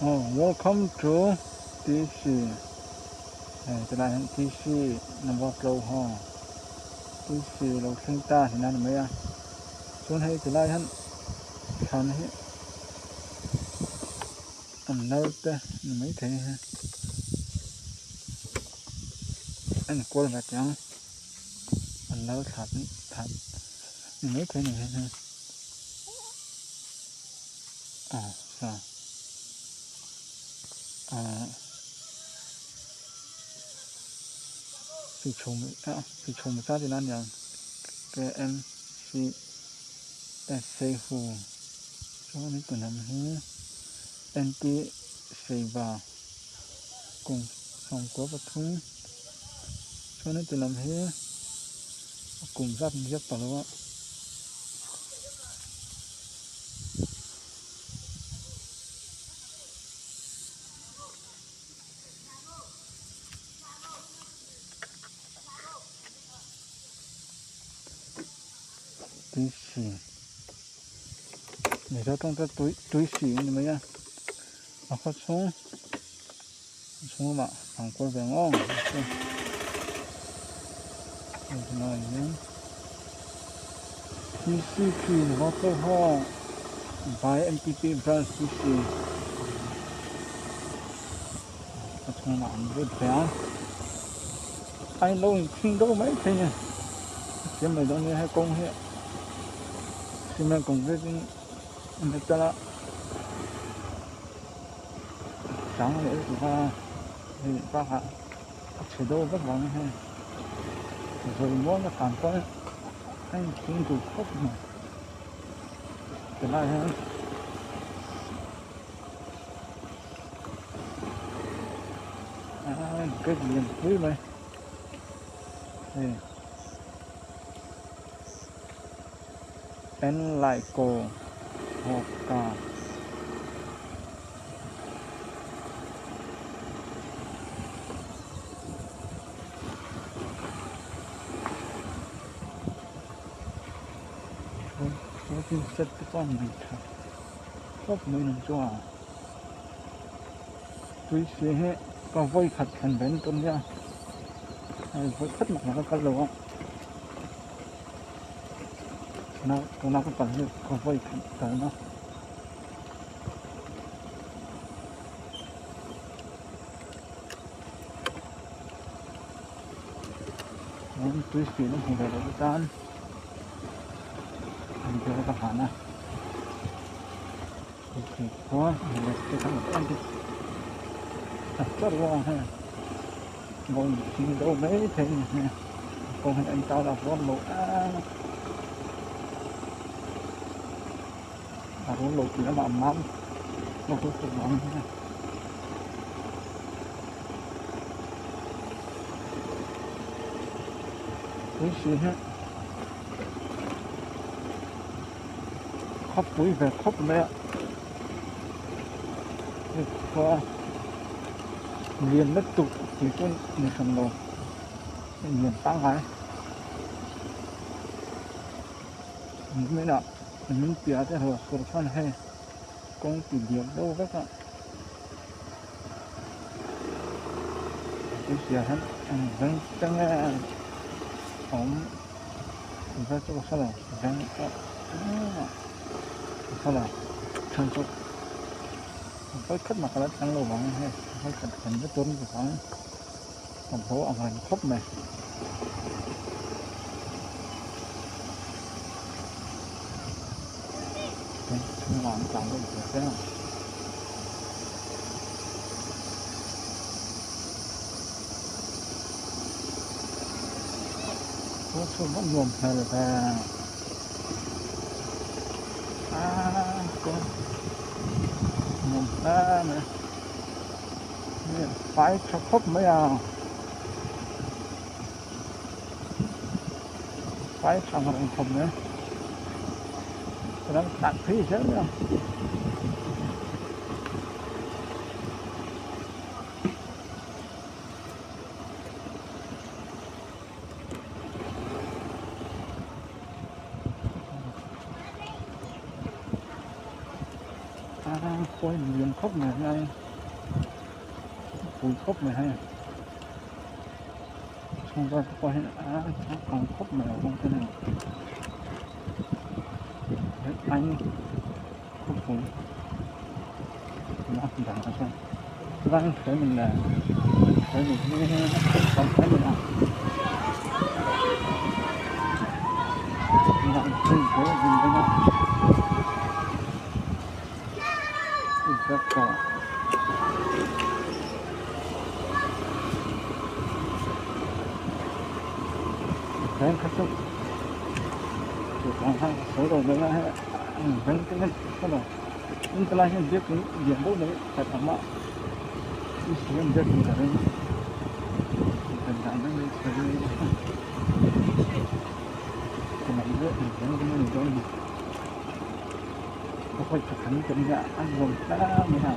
Aw welcome to TC hei tilai hian TC number tlo haw TC lo thleng ta tihna a ni mai a chuan hei tilai hian thlan hi an lal te ni maithei a enkawl ve teh ang an lal thla thla ni maithei a ni hei. Aw sa ah sichhum ah sichhum zat in a niang K_M_C S_A_hu chuan in tuna hi N_T Seiva kum 13 chuan in tilam hi kum zat an ziak tawh lo a. Tuisi Mizo tawng chuan tui tuisi a ni mai a a khaw chhung a chhung lamah tangkawl ve ngawng TCP Waterhall by MPP Branch TC a chhungah an lut ve a a in lo inchhing deuh mai thei a ni a siam mai dawn nia he kawng hi cement concrete in a metal a chang leh lutuk a hei bakah a chhe deuh vek vang a hei zawi muang a tlan pawn a inchhing duh khawp mai tilai hian aaa gate lian pui mai hei enlaikaw hawka. Tin set te pawh an nei tha khawp mai ang chu a tui si hi ka vawi khat thlen ve ni tur nia hei vawi khat mah ka kal lo a tuna ka kal hi ka vawi khat kalna. Tui fih na hmu ve loh te tan an bial ka hlan a tui fih khua te kha en te a char vang hei bawlhhlawh thing deuh mai thei a ni hei a kawng hi en tau la rual lo em a a rual lo tih lamah a mam lutuk lutuk vang a ni a. Tuisi hi khawpui ve khawp mai a hei khua lian lutuk tih chu ni hran lo lian pangngai niminah min piah te ho sur chuan hei kawng ti diak deuh vek a. Tuisia hian eng veng te nge awm vel chu ka hre lo veng pawh ka hre lo chhan chu vawikhat mah ka la thleng lo vang hei vawikhat thlen vek dawn vang ka bo ang reng khawp mai. Chhungah an tlan deuh ve hle a. Khaw chhung vak nuam hmel ve a kawng nuam hle mai fai tha khawp mai a fai tha ang khawp mai ram tak phei zel mai a. Khua hi lian khawp mai helai pui khawp mai hei chhung vel te pawh hi a changkang khawp mai a kawng te nen ai khawpui danah chuan chuan hremin leh hremin hi tam hle mai a Helai hian biakin lian deuh mai pakhat a awm a hian biakin ka ring dan dan mai mai dawn a ni. Ka hawi khat an kan nia a nuam tlang mai a.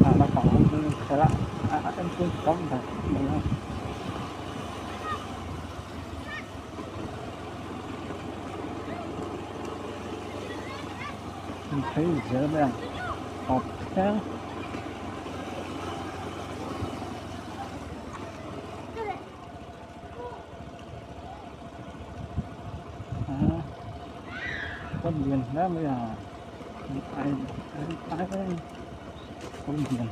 A naupang ho chu khelh a a en chu tam ve khawp mai a. An phei zel mai ang tawp thleng. Kawt lian hle mai a kawt lian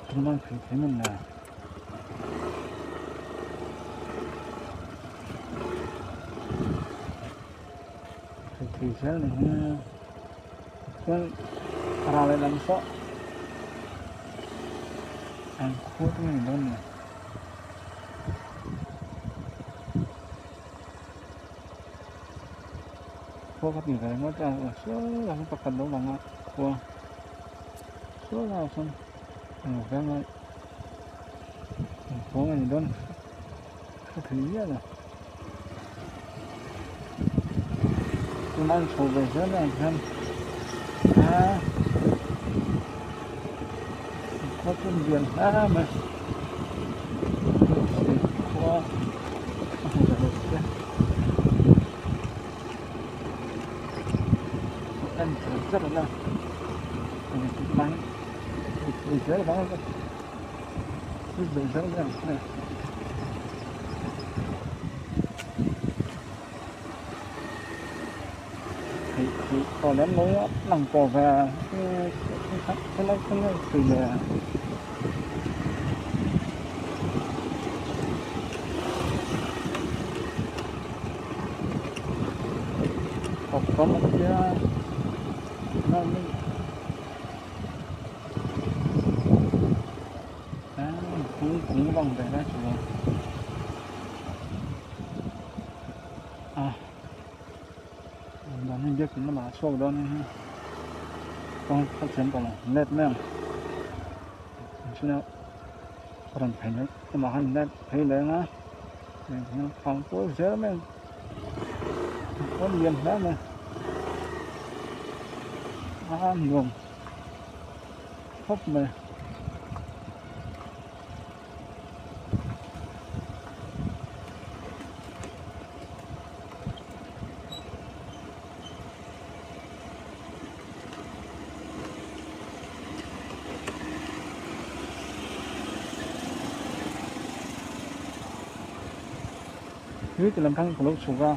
tunlai phei thei man le. Thei thei zel ni hi chuan ral lehlam saw an khur te ni dawn ni khua ka ti ve ngawt a saw lai sawn pakhat lo lang a khua saw laiah sawn eng veng lai eng khua nge ni dawn. Ka thei miah lo. Tunah an chho ve zel ang hian a khua chu lian hle mai khua a hmu ve lo che en char char ila engtik lai thei zel vang a ni. Cũng cũng vòng về đây chùa à đón hình biết cũng là số đó nên con phát triển còn nét nè xin còn phải nữa mà hành nét thấy đấy á phòng phố dễ mình có liền đó mà à luồng khóc mà dưới cái làm thăng của lúc xuống ra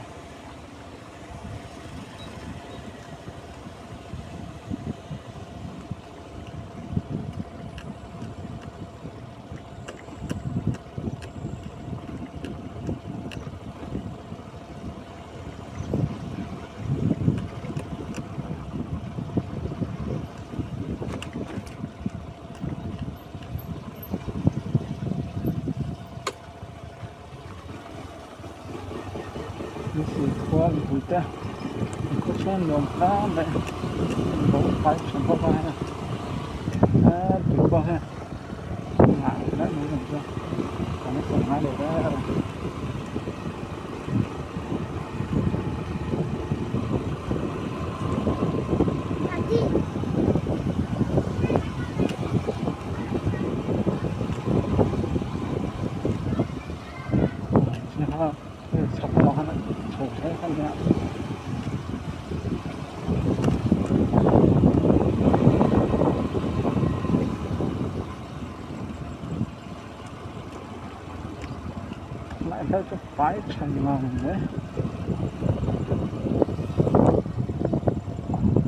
khua mipui te an khaw chhung nuam hle mai lo fai tha bawk a hei a tui pawh hei ngah hle mai ang chu kan sawi ngai lo reng a. thar chu fai tha ngang mai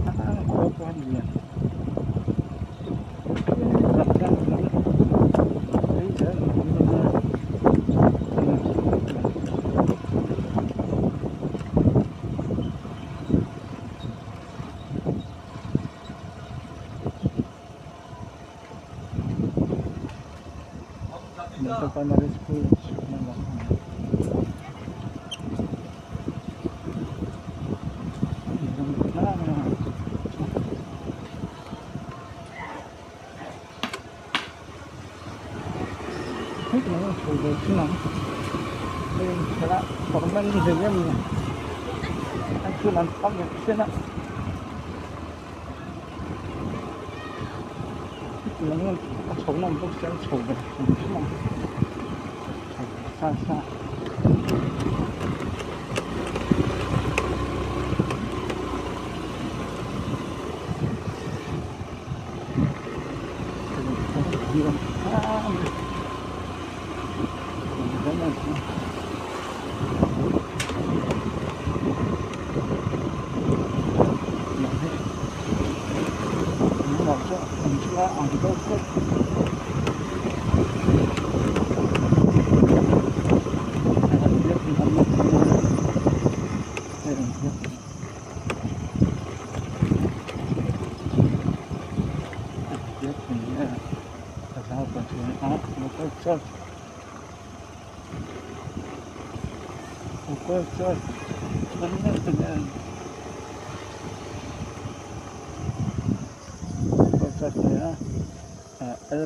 a khua pawh a lian Model Primary School A chho nawm bawk sia a chho ve hrim hrim ang chho ve sa sa.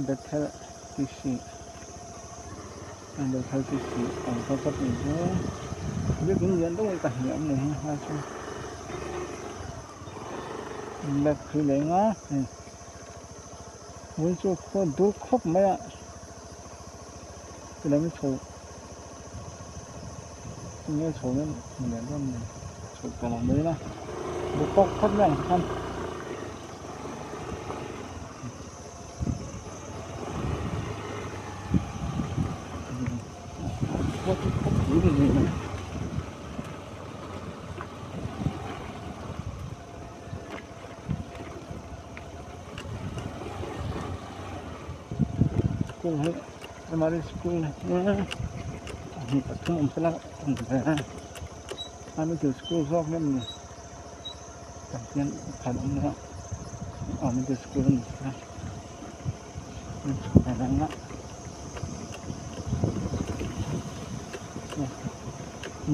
Bethel tc Bethel tc awm tawk tawk ni chu biakin lian deuh mai pahnih a awm nei hi a chu bag phei leh nga hei hmun chu khua dur khawp mai a chulai chho tinge chho na lian deuh a ni chho tawh lo mai ila dur tawk phawt mai ang khan. School hi primary school hi pathum awm sela awm ve a middle school zawk hi a ni tah hian pakhat a awm a aw middle school a ni a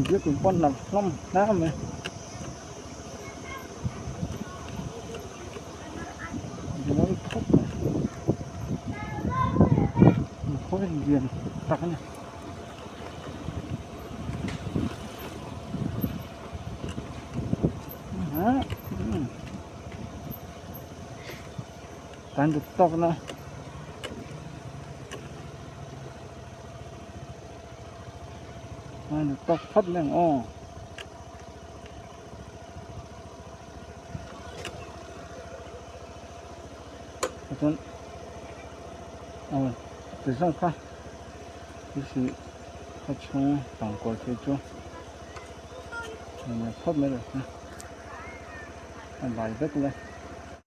biakin pawh a nalh hlawm hle mai. Mawi khawp mai khawi lian tak a ni. Tan duh tawk na tan duh tawk phawt mai ang aw. Chuan aw ti zawng kha hei khaw chhung pangkawl phei chu a lian khawp mai rawh se a bai vek le.